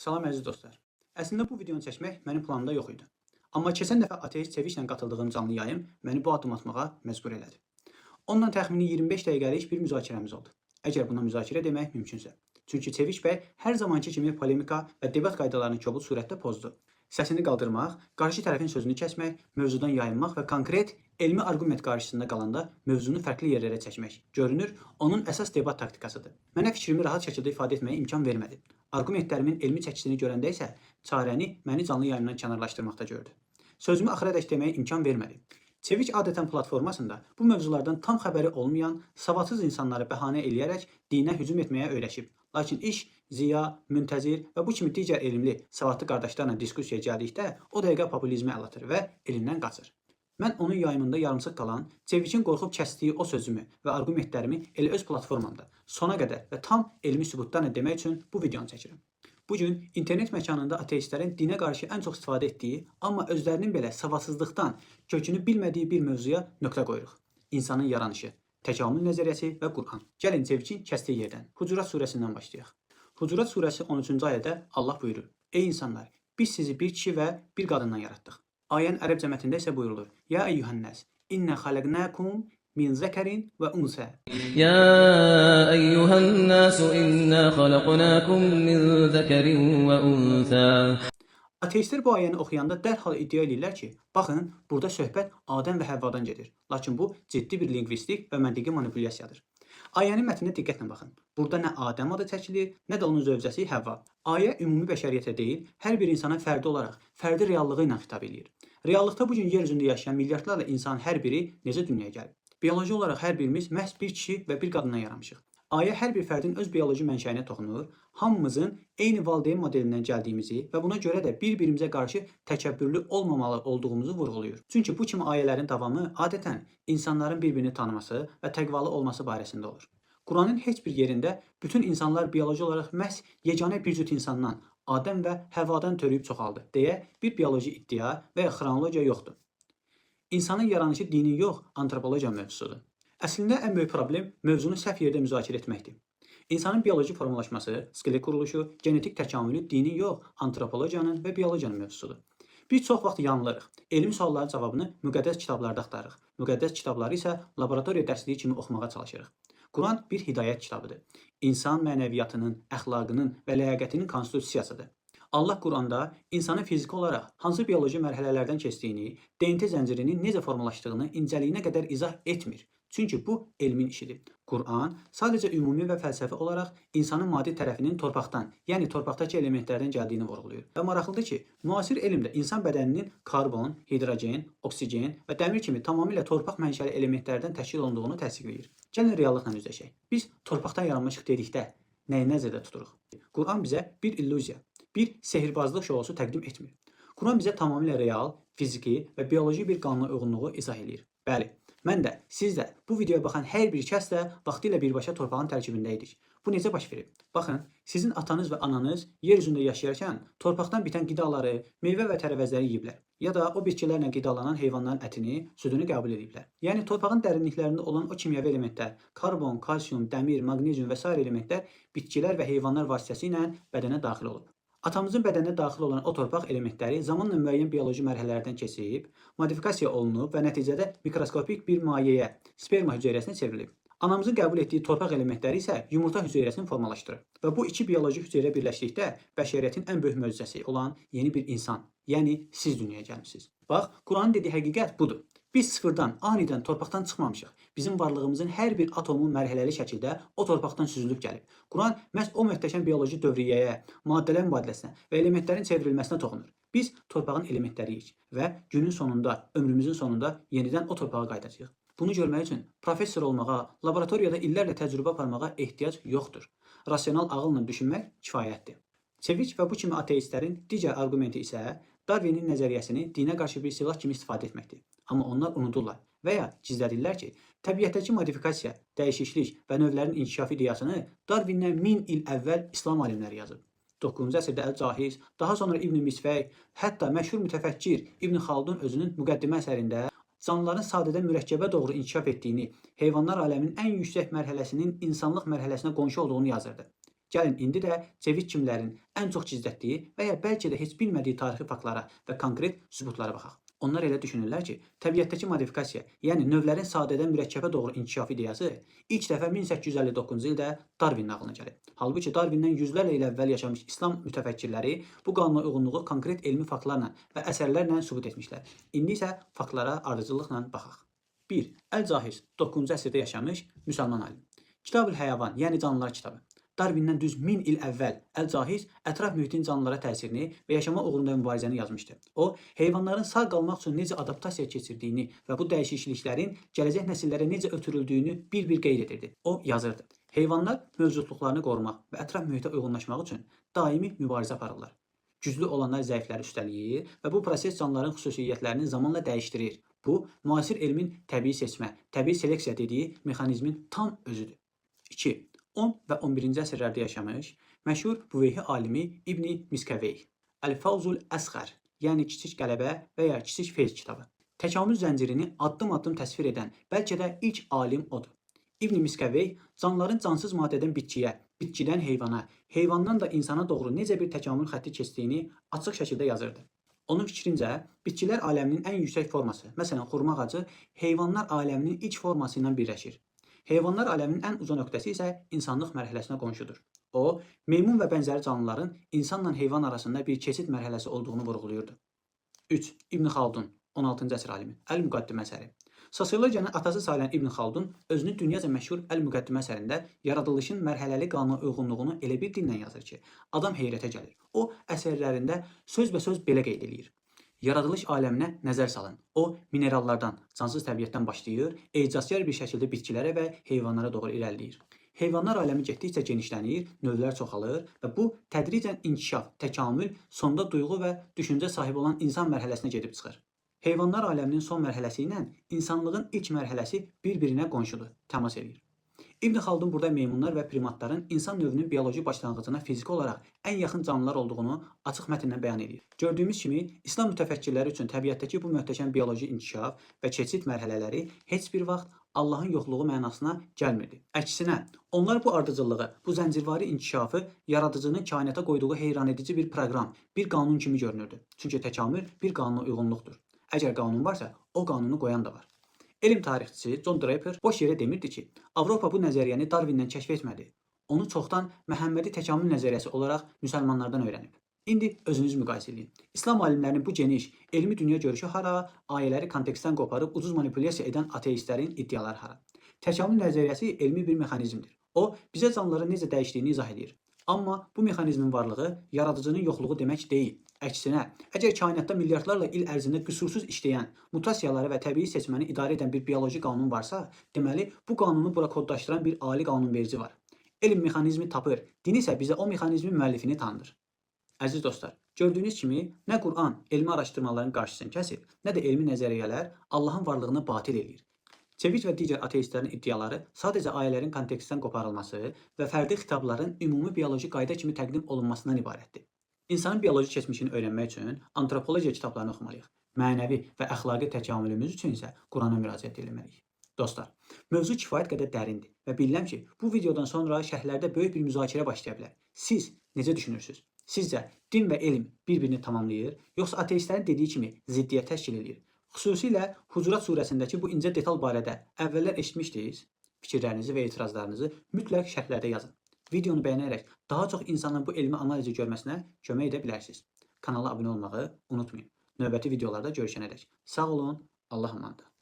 Salam əziz dostlar. Əslində bu videonu çəkmək mənim planımda yox idi. Amma keçən dəfə ateist Çeviklə qatıldığım canlı yayım məni bu addım atmağa məcbur elədi. Ondan təxmini 25 dəqiqəlik bir müzakirəmiz oldu. Əgər buna müzakirə demək mümkünsə. Çünki Çevik bəy hər zamanki kimi polemika və debat qaydalarını kobud surətdə pozdu. Səsini qaldırmaq, qarşı tərəfin sözünü kəsmək, mövzudan yayınmaq və konkret elmi arqument qarşısında qalanda mövzunu fərqli yerlərə çəkmək görünür, onun əsas debat taktikasıdır. Mənə fikrimi rahat şəkildə ifadə etməyə imkan vermədi. Arqumentlərimin elmi çəkisini görəndə isə çarəni məni canlı yayımdan kənarlaşdırmaqda gördü. Sözümü axıradək deməyə imkan vermədi. Çevik adətən platformasında bu mövzulardan tam xəbəri olmayan, savadsız insanları bəhanə eləyərək dinə hücum etməyə öyrəşib. Lakin iş Ziya, Müntəzir və bu kimi digər elmli, savadlı qardaşlarla diskusiyaya gəldikdə o dəqiqə populizmə əl atır və elmdən qaçır. Mən onun yayımında yarımçıq qalan, Çevikin qorxub kəsdiyi o sözümü və arqumentlərimi elə öz platformamda sona qədər və tam elmi sübutlarla demək üçün bu videonu çəkirəm. Bu gün internet məkanında ateistlərin dinə qarşı ən çox istifadə etdiyi, amma özlərinin belə savadsızlıqdan kökünü bilmədiyi bir mövzuya nöqtə qoyuruq. İnsanın yaranışı, təkamül nəzəriyyəsi və Quran. Gəlin Çevikin kəsdiyi yerdən, Hucurat surəsindən başlayaq. Hucurat surəsi 13-cü ayədə Allah buyurur: Ey insanlar, biz sizi bir kişi və bir qadından yaratdıq. Ayənin ərəbcə mətnində isə buyurulur: Ya eyyuhən-nas, inna xalaqnakum min zəkərin və unsə. يا أيها الناس إنا خلقناكم من ذكر وأنثى. Ateistlər bu ayəni oxuyanda dərhal iddia eləyirlər ki, baxın, burada söhbət Adəm və Həvvadan gedir. Lakin bu ciddi bir lingvistik və məntiqi manipulyasiyadır. Ayənin mətninə diqqətlə baxın. Burada nə Adəm adı çəkilir, nə də onun zövcəsi Həvva. Ayə ümumi bəşəriyyətə deyil, hər bir insana fərdi olaraq, fərdi reallığı ilə xitab eləyir. Reallıqda bu gün yer üzündə yaşayan milyardlarla insanın hər biri necə dünyaya gəlib? Bioloji olaraq hər birimiz məhz bir kişi və bir qadından yaranmışıq. Ayə hər bir fərdin öz bioloji mənşəyinə toxunur, hamımızın eyni valideyn modelindən gəldiyimizi və buna görə də bir-birimizə qarşı təkəbbürlü olmamalı olduğumuzu vurğulayır. Çünki bu kimi ayələrin davamı adətən insanların bir-birini tanıması və təqvalı olması barəsində olur. Quranın heç bir yerində bütün insanlar bioloji olaraq məhz yeganə bir cüt insandan, Adəm və Həvvadan törəyib çoxaldı deyə bir bioloji iddia və ya xronologiya yoxdur. İnsanın yaranışı dinin yox, antropologiya mövzusudur. Əslində ən böyük problem mövzunu səhv yerdə müzakirə etməkdir. İnsanın bioloji formalaşması, skelet quruluşu, genetik təkamülü dinin yox, antropologiyanın və biologiyanın mövzusudur. Biz çox vaxt yanılırıq. Elmi sualların cavabını müqəddəs kitablarda axtarırıq. Müqəddəs kitabları isə laboratoriya dərsliyi kimi oxumağa çalışırıq. Quran bir hidayət kitabıdır. İnsan mənəviyyatının, əxlaqının və ləyaqətinin konstitusiyasıdır. Allah Quranda insanın fiziki olaraq hansı bioloji mərhələlərdən keçdiyini, DNT zəncirinin necə formalaşdığını incəliyinə qədər izah etmir. Çünki bu elmin işidir. Quran sadəcə ümumi və fəlsəfi olaraq insanın maddi tərəfinin torpaqdan, yəni torpaqdakı elementlərdən gəldiyini vurğulayır. Və maraqlıdır ki, müasir elmdə insan bədəninin karbon, hidrogen, oksigen və dəmir kimi tamamilə torpaq mənşəli elementlərdən təşkil olunduğunu təsdiqləyir. Gəlin reallıqla üzləşək. Biz torpaqdan yaranmışıq dedikdə nəyi nəzərdə tuturuq? Quran bizə bir illüziya, bir sehirbazlıq şousu təqdim etmir. Quran bizə tamamilə real, fiziki və bioloji bir qanuna uyğunluğu izah eləyir. Bəli, mən də, siz də, bu videoya baxan hər bir kəs də vaxtilə birbaşa torpağın tərkibində idik. Bu necə baş verib? Baxın, sizin atanız və ananız yer üzündə yaşayarkən torpaqdan bitən qidaları, meyvə və tərəvəzləri yeyiblər. Ya da o bitkilərlə qidalanan heyvanların ətini, südünü qəbul ediblər. Yəni torpağın dərinliklərində olan o kimyəvi elementlər, karbon, kalsium, dəmir, maqnezium və sair elementlər bitkilər və heyvanlar vasitəsilə bədənə daxil olub. Atamızın bədəninə daxil olan o torpaq elementləri zamanla müəyyən bioloji mərhələlərdən keçib, modifikasiya olunub və nəticədə mikroskopik bir mayeyə, sperma hüceyrəsinə çevrilib. Anamızın qəbul etdiyi torpaq elementləri isə yumurta hüceyrəsini formalaşdırır. Və bu iki bioloji hüceyrə birləşdikdə bəşəriyyətin ən böyük möcüzəsi olan yeni bir insan, yəni siz dünyaya gəlmisiniz. Bax, Quranın dediyi həqiqət budur. Biz sıfırdan, anidən torpaqdan çıxmamışıq. Bizim varlığımızın hər bir atomu mərhələli şəkildə o torpaqdan süzülüb gəlib. Quran məhz o möhtəşəm bioloji dövriyyəyə, maddələr mübadiləsinə və elementlərin çevrilməsinə toxunur. Biz torpağın elementləriyik və günün sonunda, ömrümüzün sonunda yenidən o torpağa qayıdacağıq. Bunu görmək üçün professor olmağa, laboratoriyada illərlə təcrübə aparmağa ehtiyac yoxdur. Rasional ağılla düşünmək kifayətdir. Çevik və bu kimi ateistlərin digər arqumenti isə Darwinin nəzəriyyəsini dinə qarşı bir silah kimi istifadə etməkdir. Amma onlar unudurlar və ya gizlədirlər ki, təbiətdəki modifikasiya, dəyişiklik və növlərin inkişafı ideyasını Darwindən 1000 il əvvəl İslam alimləri yazıb. 9-cu əsrdə Əl-Cahiz, daha sonra İbn Misvək, hətta məşhur mütəfəkkir İbn Xaldun özünün Müqəddimə əsərində canlıların sadədən mürəkkəbə doğru inkişaf etdiyini, heyvanlar aləminin ən yüksək mərhələsinin insanlıq mərhələsinə qonşu olduğunu yazırdı. Gəlin indi də Çevik kimlərin ən çox gizlətdiyi və ya bəlkə də heç bilmədiyi tarixi faktlara və konkret sübutlara baxaq. Onlar elə düşünürlər ki, təbiətdəki modifikasiya, yəni növlərin sadədən mürəkkəbə doğru inkişafı ideyası ilk dəfə 1859-cu ildə Darwinin ağlına gəlib. Halbuki Darwindən yüzlərlə il əvvəl yaşamış İslam mütəfəkkirləri bu qanuna uyğunluğu konkret elmi faktlarla və əsərlərlə sübut etmişlər. İndi isə faktlara ardıcıllıqla baxaq. 1. Əl-Cahiz 9-cu əsrdə yaşamış müsəlman alim. Kitab-ül Həyəvan, yəni canlılar kitabı. Darwindən düz 1000 il əvvəl Əl-Cahiz ətraf mühitin canlılara təsirini və yaşama uğrunda mübarizəni yazmışdı. O, heyvanların sağ qalmaq üçün necə adaptasiya keçirdiyini və bu dəyişikliklərin gələcək nəsillərə necə ötürüldüyünü bir-bir qeyd edirdi. O yazırdı: Heyvanlar mövcudluqlarını qorumaq və ətraf mühitə uyğunlaşmaq üçün daimi mübarizə aparırlar. Güclü olanlar zəifləri üstələyir və bu proses canlıların xüsusiyyətlərini zamanla dəyişdirir. Bu, müasir elmin təbii seçmə, təbii seleksiya dediyi mexanizmin tam özüdür. 2. 10 və 11-ci əsrlərdə yaşamış məşhur Büveyhi alimi İbn Miskəveyh. Əl-Fəvzul Əsğər, yəni Kiçik Qələbə və ya Kiçik Feyz kitabı. Təkamül zəncirini addım-addım təsvir edən bəlkə də ilk alim odur. İbn Miskəveyh canlıların cansız maddədən bitkiyə, bitkidən heyvana, heyvandan da insana doğru necə bir təkamül xətti keçdiyini açıq şəkildə yazırdı. Onun fikrincə, bitkilər aləminin ən yüksək forması, məsələn xurma ağacı, heyvanlar aləminin ilk forması ilə birləşir. Heyvanlar aləminin ən uca nöqtəsi isə insanlıq mərhələsinə qonşudur. O, meymun və bənzəri canlıların insanla heyvan arasında bir keçid mərhələsi olduğunu vurğulayırdı. 3. İbn Xaldun, 16-cı əsr alimi, Əl-Müqəddimə əsəri. Sosiologiyanın atası sayılan İbn Xaldun özünü dünyaca məşhur Əl-Müqəddimə əsərində yaradılışın mərhələli qanuna uyğunluğunu elə bir dillə yazır ki, adam heyrətə gəlir. O, əsərlərində sözbəsöz belə qeyd eləyir: Yaradılış aləminə nəzər salın. O, minerallardan, cansız təbiətdən başlayır, ecazkar bir şəkildə bitkilərə və heyvanlara doğru irəliləyir. Heyvanlar aləmi getdikcə genişlənir, növlər çoxalır və bu tədricən inkişaf, təkamül, sonda duyğu və düşüncə sahibi olan insan mərhələsinə gedib çıxır. Heyvanlar aləminin son mərhələsi ilə insanlığın ilk mərhələsi bir-birinə qonşudur, təmas eləyir. İbn Xaldun burada meymunlar və primatların insan növünün bioloji başlanğıcına fiziki olaraq ən yaxın canlılar olduğunu açıq mətnlə bəyan edir. Gördüyümüz kimi, İslam mütəfəkkirləri üçün təbiətdəki bu möhtəşəm bioloji inkişaf və keçid mərhələləri heç bir vaxt Allahın yoxluğu mənasına gəlmirdi. Əksinə, onlar bu ardıcıllığı, bu zəncirvari inkişafı yaradıcının kainata qoyduğu heyranedici bir proqram, bir qanun kimi görünürdü. Çünki təkamül bir qanuna uyğunluqdur. Əgər qanun varsa, o qanunu qoyan da var. Elm tarixçisi John Draper boş yerə demirdi ki, Avropa bu nəzəriyyəni Darwindən kəşf etmədi. Onu çoxdan Məhəmmədi təkamül nəzəriyyəsi olaraq müsəlmanlardan öyrənib. İndi özünüz müqayisə edin. İslam alimlərinin bu geniş elmi dünya görüşü hara, ayələri kontekstdən qoparıb ucuz manipulyasiya edən ateistlərin iddiaları hara? Təkamül nəzəriyyəsi elmi bir mexanizmdir. O, bizə canlıların necə dəyişdiyini izah edir. Amma bu mexanizmin varlığı yaradıcının yoxluğu demək deyil. Əksinə, əgər kainatda milyardlarla il ərzində qüsursuz işləyən, mutasiyaları və təbii seçməni idarə edən bir bioloji qanun varsa, deməli bu qanunu bura kodlaşdıran bir ali qanunverici var. Elm mexanizmi tapır, din isə bizə o mexanizmin müəllifini tanıdır. Əziz dostlar, gördüyünüz kimi nə Quran elmi araşdırmaların qarşısını kəsir, nə də elmi nəzəriyyələr Allahın varlığını batil eləyir. Çevik və digər ateistlərin iddiaları sadəcə ayələrin kontekstdən qoparılması və fərdi xitabların ümumi bioloji qayda kimi təqdim olunmasından ibarətdir. İnsanın bioloji keçmişini öyrənmək üçün antropologiya kitablarını oxumalıyıq. Mənəvi və əxlaqi təkamülümüz üçün isə Qurana müraciət etməliyik. Dostlar, mövzu kifayət qədər dərindir və bilirəm ki, bu videodan sonra şərhlərdə böyük bir müzakirə başlaya bilər. Siz necə düşünürsünüz? Sizcə din və elm bir-birini tamamlayır, yoxsa ateistlərin dediyi kimi ziddiyyət təşkil eləyir? Xüsusilə Hucurat surəsindəki bu incə detal barədə əvvəllər eşitmişdiniz? Fikirlərinizi və etirazlarınızı mütləq şərhlərdə yazın. Videonu bəyənərək daha çox insanın bu elmi analizi görməsinə kömək edə bilərsiniz. Kanala abunə olmağı unutmayın. Növbəti videolarda görüşənədək sağ olun, Allah amanda.